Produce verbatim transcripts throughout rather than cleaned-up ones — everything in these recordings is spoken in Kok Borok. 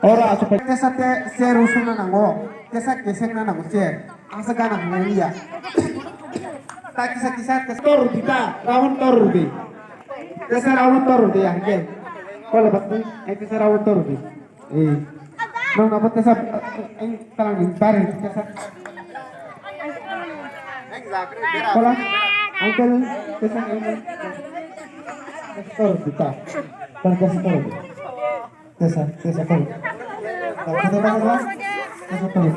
Oro aswk pai tesa te chair usungna nango, tesa kesekna nango chair. Asa gana hwnwi ya. Ta kisa kisa kisa tor rwdi ta, round tor rwdi. Kisa round tor rwdi ya hwnkhe. Kole basti, eh, kisa round tor rwdi. Eh. Nong apa kisa, eh, talang ni bare kisa. Kola, uncle, kisa, eh, tor rwdi ta. Tor kisa tor rwdi. Tesa, tesa, tol. Tesa, tol. Tesa, tol.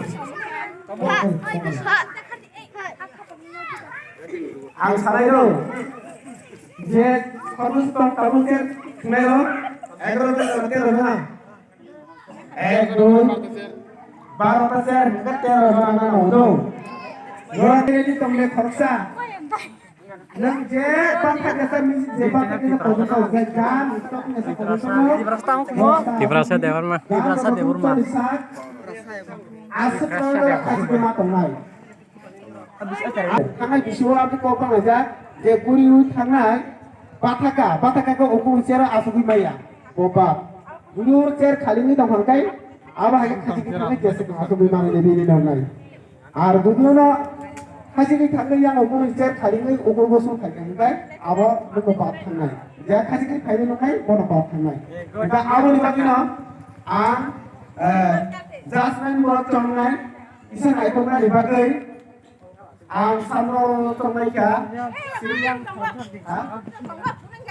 Ang sanai rw je khormos tong tabuk je thwngnai rw egaroh ta tero jona. Ek, dui, baro ta chair hwnkhe tero jona nang nang do. Jora tini tongmani khoroksa. Nwng je bangkha kesa misi je bangkha kesa position je gan, Tiprasa Debbarma. Tiprasa Debbarma. Aswk no khajigwi ma tongnai. Thangnai bisingo aboni kok banglaijak je guriwi thangnai bathaka, bathaka khe ukung chair o asugwi maya. Bo bap. Guriwi chair khali wngwi tongkha hwnkhe abo hai khe khajigwi thangnai jeswk asugwi manwi bini nongnai. Ar jodi no hajini thangwi yang obo ni chair kharingwi obo bo song khaikha hwnkhe abo nokno bap thangnai. Je hajini khaini noknai bono bap thangnai. Hwnkhe aboni bagwino ang, eh, jasmine bo chongnai, kisa naithoknani bagwi ang samno chongnai kha. Ha?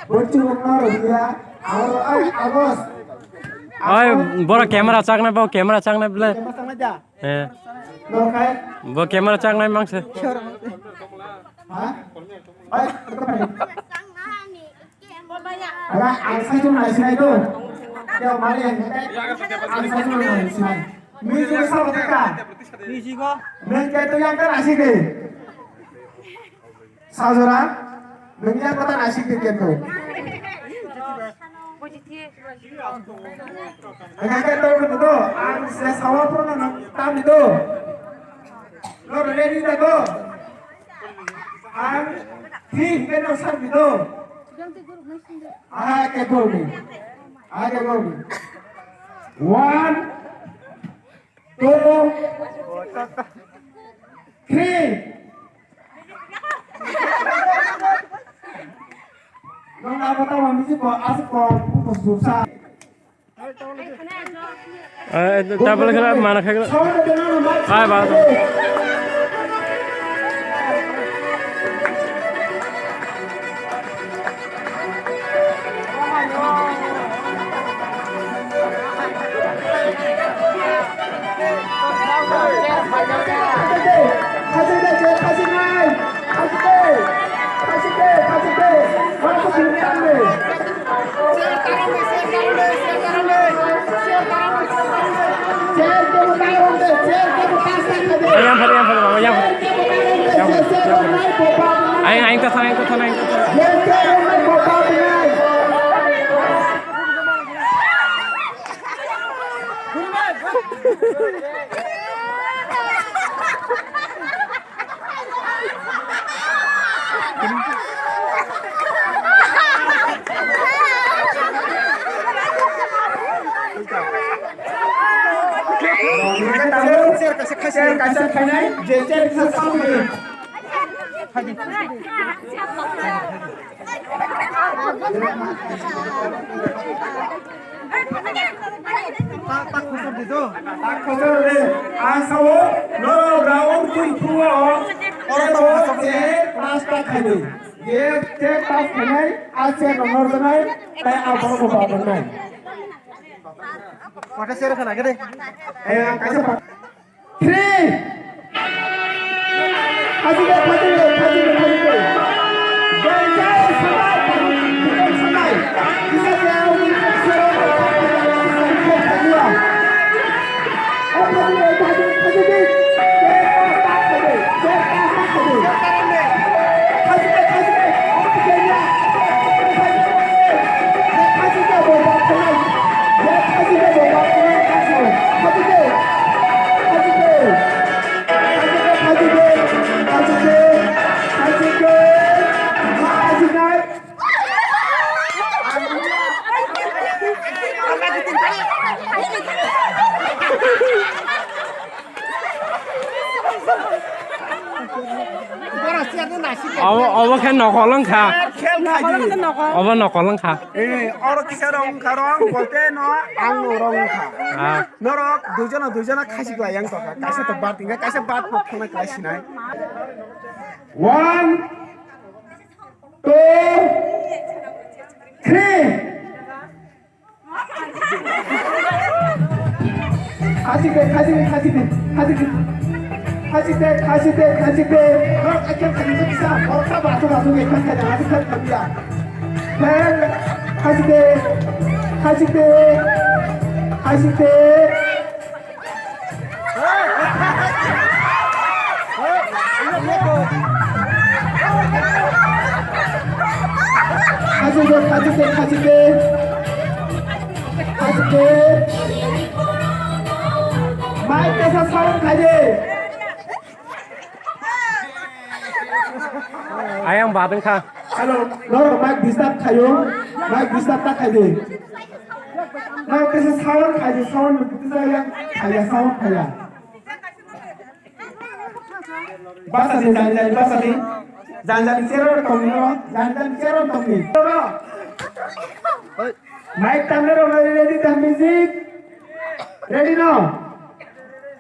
Borchung no rwya, aro ai agos. Oi, boro camera chaknai, bo camera chaknai ble. Camera chaknai da? Eh. Bo camera chaknai mangse. Ha? Oi, ara, ang sai chung nai sinai do. Kya mali ang sai chung nai sinai. Music sa bata ka. Music ko. Nang kya to yang kan asik de. Sajora, nangya kota nasik de kento. Nangya kento kento, ang se sawa pro na tam do. No ready da do. Ang thi ke no sar do. Aha ke do ni. Aha ke do ni. One, two, three. Nong abo tamo misi bo asuk ko ko susa. Eh, tabla khala mana khala. Ai ba. Yang phari, yang phari, baba, yang phari. Yang phari, yang phari. Aing, aing ta sana, aing ta sana, aing ta sana. Chair kaisa khainai, je chair kaisa samani. Tak, tak khosor di do. Tak khosor di. Ang sao, norok round twi through o, oro tongo je pass ta khainwi. Je, je pass khainai, a chair no norjaknai, tai a borok bo bajaknai. Kota chair khana gede. Eh, ang kaisa pa- Three. Khajikhe, khajikhe, khajikhe, khajikhe. Belchai sanai, belchai sanai. Kisa khe, kisa khe, kisa khe, kisa khe. O khajikhe, khajikhe, khajikhe. Khajikhe, khajikhe. Obo khe nokol wngkha. Khel khai di. Obo nokol wngkha. Eh, oro kisa rong wngkha, rong bolte no ang no rong wngkha. Ah. Norok duijona duijona khasi kwlai yang tongkha. Kaisa to bat wngkha, kaisa bat no thangna kwlai sinai. One, two, three. Khasi de, khasi de, khasi de, khasi de. Khasi de, khasi de, khasi de. Norok akhel khani kisa, norok sa basu basu ke khani khani, khasi khani khani ya. Khasi de, khasi de, khasi de. Khasi de, khasi de, khasi de. Khasi de. Mic kaisa sound khai de. Ayang badeng kha. Hello, norok mic disturb khayo. Mic disturb ta khai de. Mic kaisa sound khai de, sound khaya, khaya, sound khaya. Basa di, jani jani basa di. Jani jani chero tongni no, jani jani chero tongni. Mic tamne rok ready tam music. Ready no?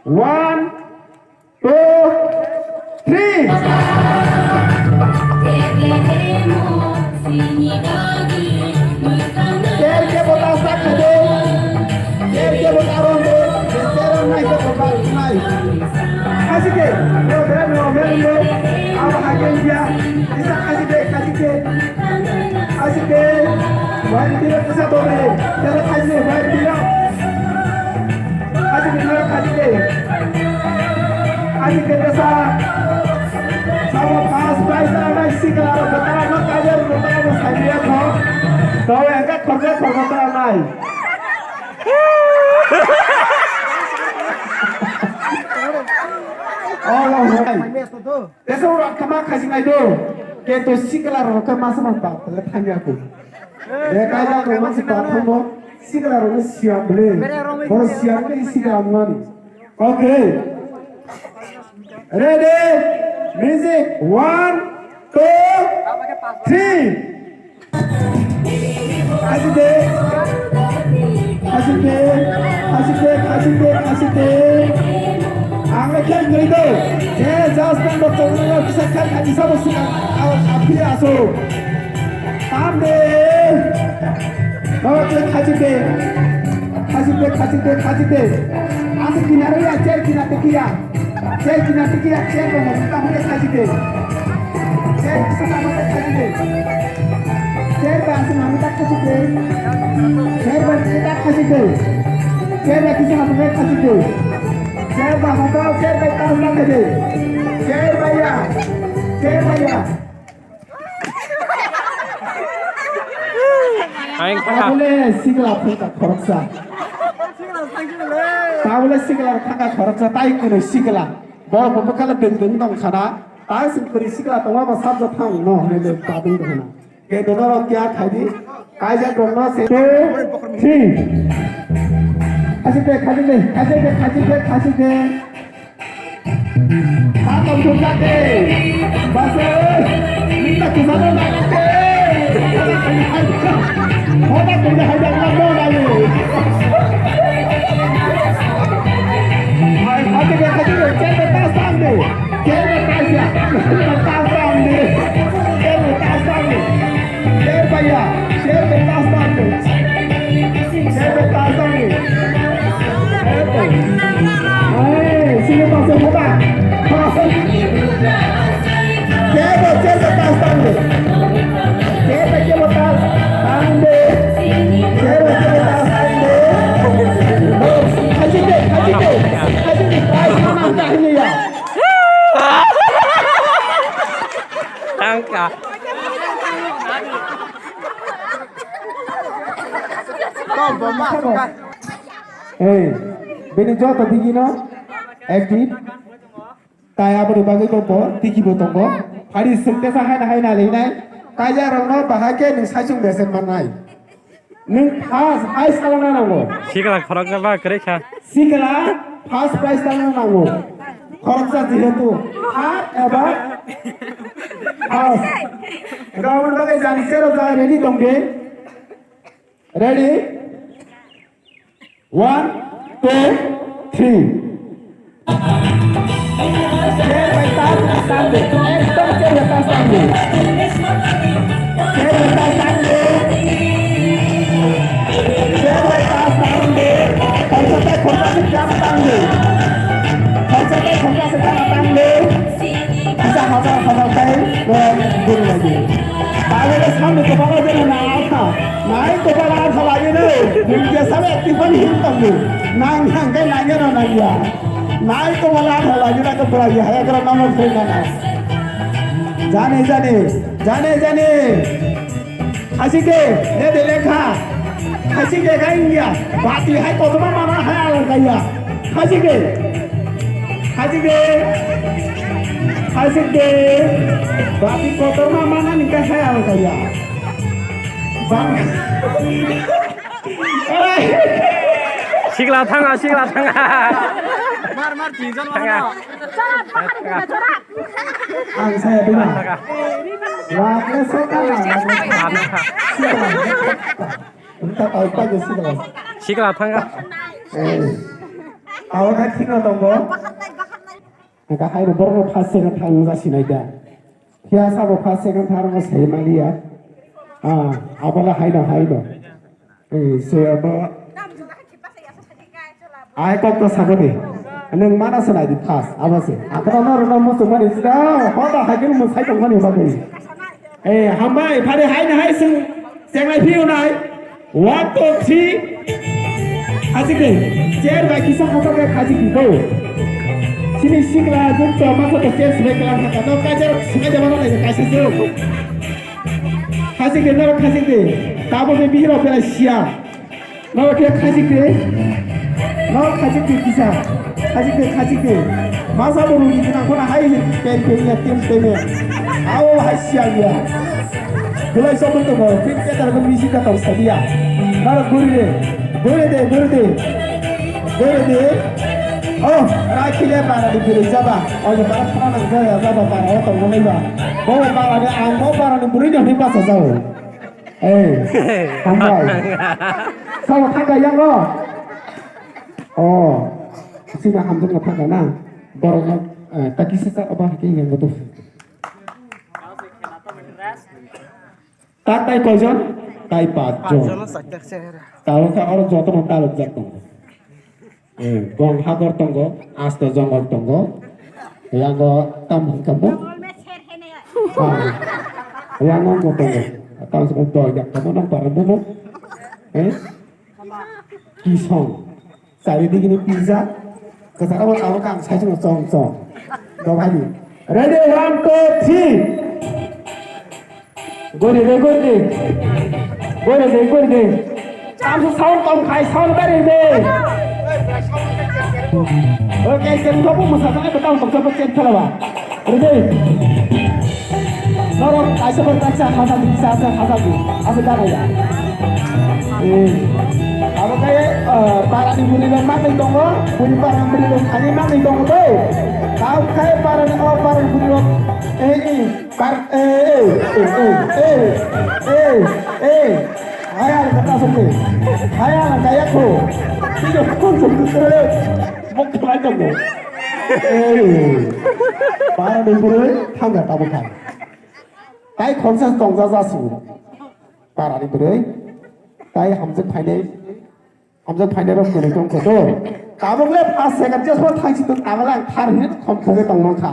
One, two, three. Ker ke bota sak khade. Ker ke bota ron de. Ker ron nai ke bota nai. Khasi de. Yo bera no bera no. Aba hagen dia. Isa khasi de, khasi de. Khasi de. Wai dia kisa to de. Dia khasi de wai dia. Khasi de, khasi de. Khasi de kisa. Sama first prize na nai sikla ro kotara no kajar kotara no saiya tho. Tau engka khorja khorja tara nai. Oh, oh, oh. Teso ro kama khasi nai do. Kento sikla ro kama sama ba le thanya ko. De kaja ko ma si pa thamo sikla ro siam le. Boro siam le sikla man. Okay. Ready? Music. One, two, three. Khasi de. Khasi de. Khasi de, khasi de, khasi de. Ang le khe kwrwi do. Je just nang bo tongna kisa kha kha kisa bo sika. Aw, aphiri aso. Tam de. Baba, tei khachik de. Khachik de, khachik de, khachik de. Aswk kinaro ya, chair kinaro kiya. Chair kinaro kiya, chair bo mo ta hune khachik de. Chair kisa ta hune khachik de. Chair ba aswk hune ta khachik de. Chair ba kisa ta khachik de. Chair ba kisa hune khachik de. Chair ba hoto, chair ba ta hune khachik de. Chair ba ya. Chair ba ya. Ayang kha. Tabole sikla thangka khoroksa. Tabole sikla thangka khoroksa, tai kunu sikla. Bo bo kala deng deng dong khana. Tai sing kuri sikla tongma ba sabja thang no hne le ta deng dong khana. Ke dono ro kya khai di? Kaijak rok no se. Two, three. Khasi de, khasi de, khasi de, khasi de, khasi de. Tatam thumjak de. Bas, eh. Minta kisano nangkhe. Hoda kene hai dak dak no nai. Hai, hati ke hati ke, kene tas tang de. Kene tas ya. Kene tas tang de. Kene tas tang de. Sher bhaiya, sher bhai tas tang de. Sher bhai tas tang de. Hey, sino pas hoda. Sher bhai, sher bhai tas tang de. Sher bhai ke tas tang de. Sher bhai ke tas tang de. Khachik de, khachik de. Khachik de, tas tang de ya. Tangka. Hey, bini joto digino active. Tai aboni bagwi tongo, tiki bo tongo. Hari sengtesa haina haina leinai. Kaija rokno bahai khe nwng saichung mesen mannai. Nwng first prize talangna nango. Sikla khoroksa ba kwrwi kha. Sikla first prize talangna nango. Khoroksa jihetu ha eba First. Gabon bagwi jani sero jai ready tongdi. Ready? One, two, three. Chair bai ta tangdi. Ekdom chair bai ta tangdi. Chair bai ta tangdi. Chair bai ta tangdi. Khorsa tei khorsa se jam tangdi. Khorsa tei khorsa se jam tangdi. Kisa hazar hazar tei bo guru lagi. Tabole samni kopalo jeno na alkha. Nai kopalo alkha lagi ne. Nung je sabe active pani hin tangdi. Nang nang kai nang ya na nang ya. Nai to wala thala jira to pura ya ya kara nama pura na. Jane jane, jane jane. Khajik de, de de lekha. Khajik de kai ya. Bati hai kotorma mana hai alang kai ya. Khajik de. Khajik de. Khajik de. Bati kotorma mana ni kai hai alang kai ya. Bang. Sikla thanga, sikla thanga. Mar, mar, tinjon thanga. Ang saya bilang. Lakle sokala. Entah tahu apa je sikla. Sikla thanga. Eh. Awak kan sikla tonggo. Nang kha haino borok no first second thang wng ja sinai da. Phiya sabo first second thang wng sai maliya. Ah, abola haino haino. Eh, se abo. Ai kok to sabo de. Nang mana sanai di first, abo se. Akara no rwna muchung mani sida, hoda haikhe mwsai tong mani bagwi. Eh, hambai, phari haino hai sung, chengnai phiyo nai. One, two, three. Khajik de. Chair bai kisa hasakhe khajik di bo. Sini sikla jung to masa to chair sibai kala thaka. No kajar sibai jaba no lai kaisa jung. Khajik de, no khajik de. Tabo de bihiro kala sia. No khe khajik de. No khajik de kisa. Khajik de, khajik de. Masa bo runi jina khona hai pen pen ya, tem tem ya. Ao hai sia ya. Belai sobo tongo, tin ketar ko misi ka tong sadia. Naro guri de, guri de, guri de, guri de. Oh, rakhi le para di guri jaba. Oh, ya para para nang jaya jaba para o tong nai ba. Bo para de ang bo para ni buri ni hoi pasa jao. Eh, hambai. Sao thakai yang lo. Oh, sini hamjak na thakai na. Borok na, eh, taki sisa oba hake yang betul. Tak tai koijon? Tai pachjon. Pachjon sakjak se era. Tao kha oro joto no taluk jak tongo. Eh, gong hagor tongo, asto jongol tongo. Yango tam hingka bo. Ah, yango mo tongo. Tam se doi jak tongo nang parang bo. Eh? Kisong. Sari digi ni pizza. Kasar abo abo kang sai sung song song. Do bhai. Ready, one, two, three. Gori de, gori de. Gori de, gori de. Tam se sound kom khai, sound bari de. Okay, kem to bu masa sa ko tam to ko kem thala ba. Ready? Norok kaisa bai kaisa hajakdi, kisa asa hajakdi, asa gana ya. Eh, abo khe, eh, para ni bwrwi rok ma twi tongo, bwrwi para ni bwrwi rok thani ma twi tongo to. Tao khe para ni, o para ni bwrwi rok, eh, eh, par, eh, eh, eh, eh, eh, eh, eh, eh, eh, hayal kata sokti, hayal kaya ko, tidak pun sokti terus. Mok khlai tongo. Ei, para ni bwrwi thangkha tabuk kha. Tai khoroksa tongjajasu. Para ni bwrwi. Tai hamjak phainai, hamjak phainai rok kwrwi tongkha to. Tabuk le first second just thangsi to tabuk le ang thar hwnwi khom khogwi tongmankha.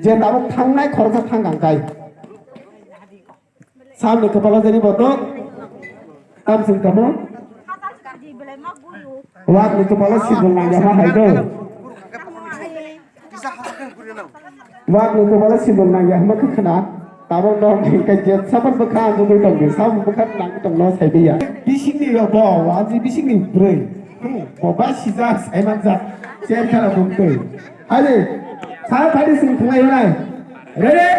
Je tabuk thangnai khoroksa thangkha ang tai. Samni kwpalo jani botok. Tamsing tamo. Wakni kwpalo sibul nangya ma hai do. Wakni kwpalo sibul nangya ma khna. Tamo no hingkai je sabar bwkha ang nugwi tongdi. Sabar bwkha nang tong no sai biya. Bisingni yo bo, waji bisingni bwrwi. Bo ba sijak, saimanjak. Chen khala bumtwi. Hadi, sa phadi sing thunglai nai. Ready?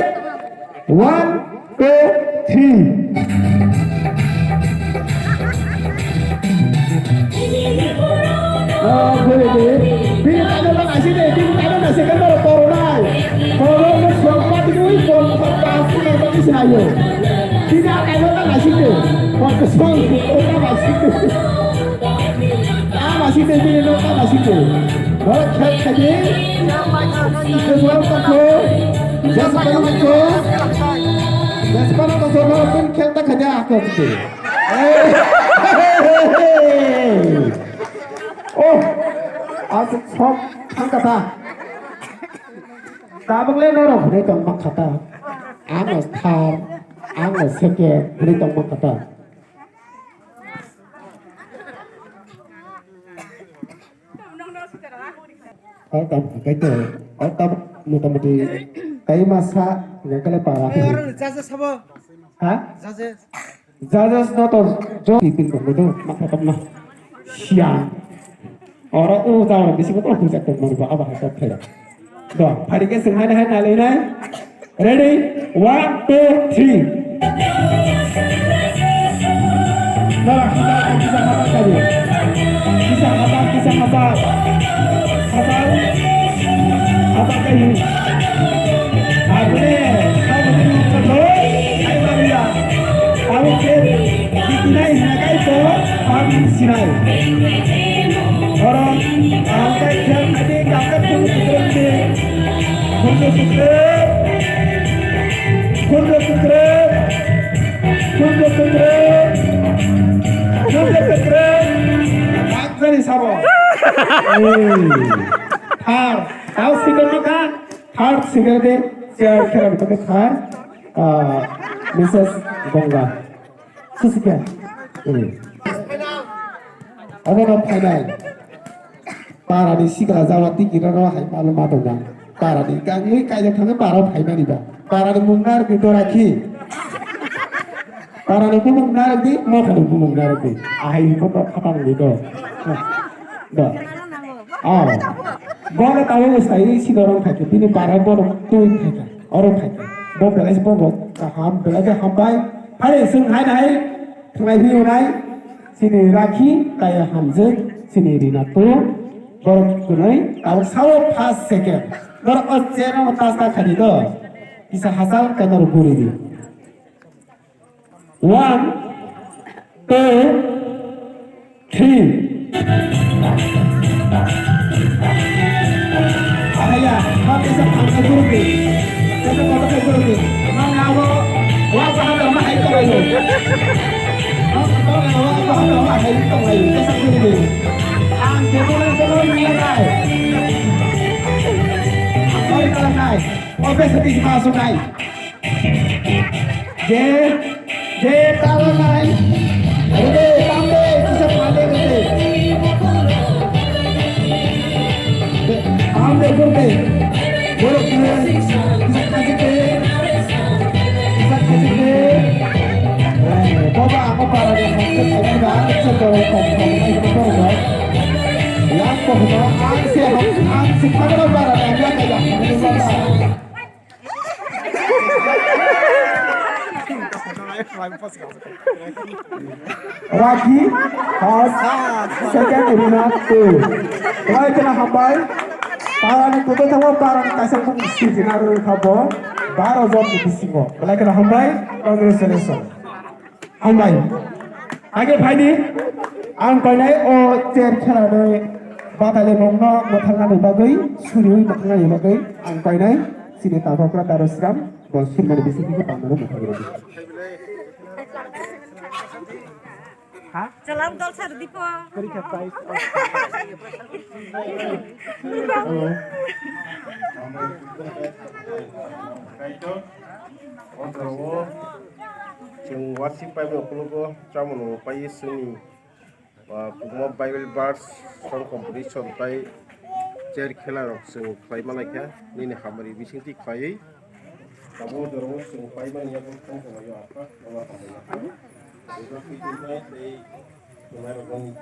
One, two, three. Oh, boleh deh. Bini tado lang asin deh, bini tado nasi kan baru koronai. Korona suang pati kui. Ayo. Tidak ada yang tak masuk tu. Kau kesal, kau tak masuk tu. Tak masuk tu, dia tak masuk tu. Bawa cek saja. Dia suara tak tu. Dia suara tak tu. Dia suara tak tu. Bawa pun cek tak kerja aku tu. Oh, asuk sok, angkata. Tabuk le norok hwnwi tong bangkha ta. Ano thar, ano second hwnwi tong bangkha ta. Welcome, kaitor. Welcome, motamuti. Kai masa, yang kale para. Jaja sabo. Ha? Jaja. Judges no to jo tipin ko do ma khatam na. Siya. Oro o ta oro bisi ko to hujak to mari ba aba hajak thela. Do, phari ke sing hai hai na le nai. Ready? One, two, three. Nara, kisa, kisa, kisa, kisa. Kisa, kisa, kisa, kisa. Kisa. Kisa, kisa. Abone, abone, abone, abone, abone, abone, Abo khe kikinai hwnna kaitor ang sinai. Oro ang khe khel khaidi kaka khunju sukrwk di. Khunju sukrwk. Khunju sukrwk. Khunju sukrwk. Khunju sukrwk. Ang jani sabo. Ei. Thar. Tao sikon no kha. Third second de chair khela bwtha khe thar, ah, Missus Bonga. Susikha. Eh. Abo no final. Para ni sikla jawa tiki rano hai malo ma dona. Para ni kangwi kaijak thangwi para phaimani ba. Para ni mung narwkdi dorakhi. Para ni bumung narwkdi, motha ni bumung narwkdi. Ahai ko to khatang di do. Do. Oh. Bono tawi usai si dorong thai khe, bini bara borok twi thai khe, oro thai khe. Bo belai se bobo kaham, belai khe hambai. Phai sung hai nai, thwnglai hi unai, sini rakhi, kaya hamjwk, sini rina tu, borok kunai, tabuk sao first second. Borok o cheno taska khani do, kisa hachal kaitor guri di. One, two, three. Ahaya, ma kesa phangsa gurukni. Kesa kotor khe gurukni. Ma nabo, wa bahai ma hai tonglaio. Ma bahai, wa bahai ma hai tonglaio. Kesa gurukni. Ang jebo nang jebo nang nai. Sorry, kalang nai. Office office ma sunai. Je, je, tala nai. Rede, tambe, kisa pande rede. Tambe, gurbe. Borok khe, kisa khaji khe. Kisa khaji khe. Boba, ako para de, khaji khe, khaji khe, khaji khe, khaji khe. Yang ko, ang se, ang se, para de, yang ko, yang ko. Rakhi, first, second, Rina, two. Wai kena hambai. Para ni kutu tamo, para ni kaisa kutu sijina rwkha bo, baro jon ni bisingo. Belai kena hambai, congratulations. Hambai. Age phaidi, ang koinai o chair khela ni batai mungno mwthangnani bagwi, suriwi mwthangnani bagwi, ang koinai chini tabokra Darusram, bo sirmani bisingtwi khe tangmani mwthangwi rwdi. Ha? Chalam dol sar dipo. Kori khe price. Kaitor, o jorao chwng worship paimani ukologo chamung paiwi chwngni, ah, kwbangma Bible verse, song competition tei chair khela rok chwng khlai manai kha, nini hamari bisingtwi khlaiwi. Abo jorao chwng paimani yago thang tonglaio, Apha, nono hambai ya. Ebo khe tei tei tongnai rokni.